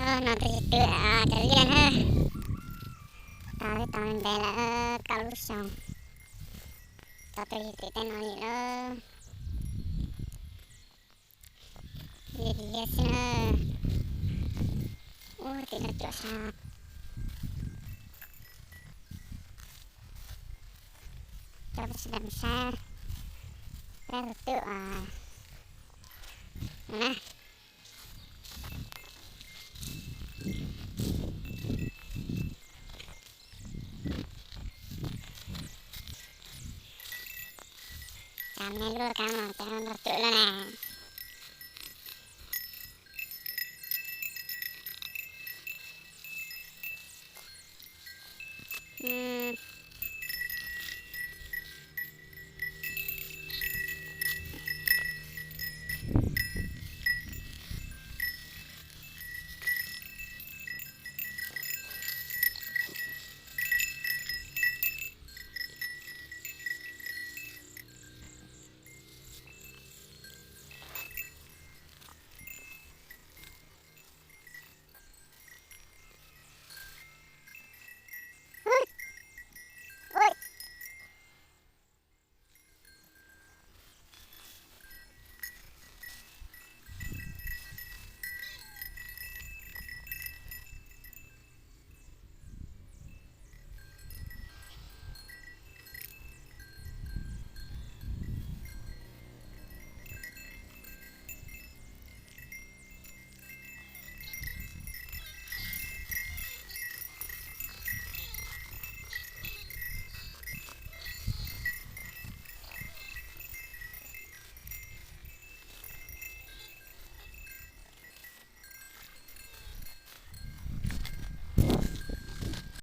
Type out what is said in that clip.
No tus yim twm cov liaj na, tau li tau ntev lawm, kaum lub xyoo, tau tus yim twm tej no li lawm. Liaj xwb na. Ub, tim no cuam sab. Coj peb sawv daws mus saib peb tus twm no na. Cas me luaj kab no cas nrog twm lawm na.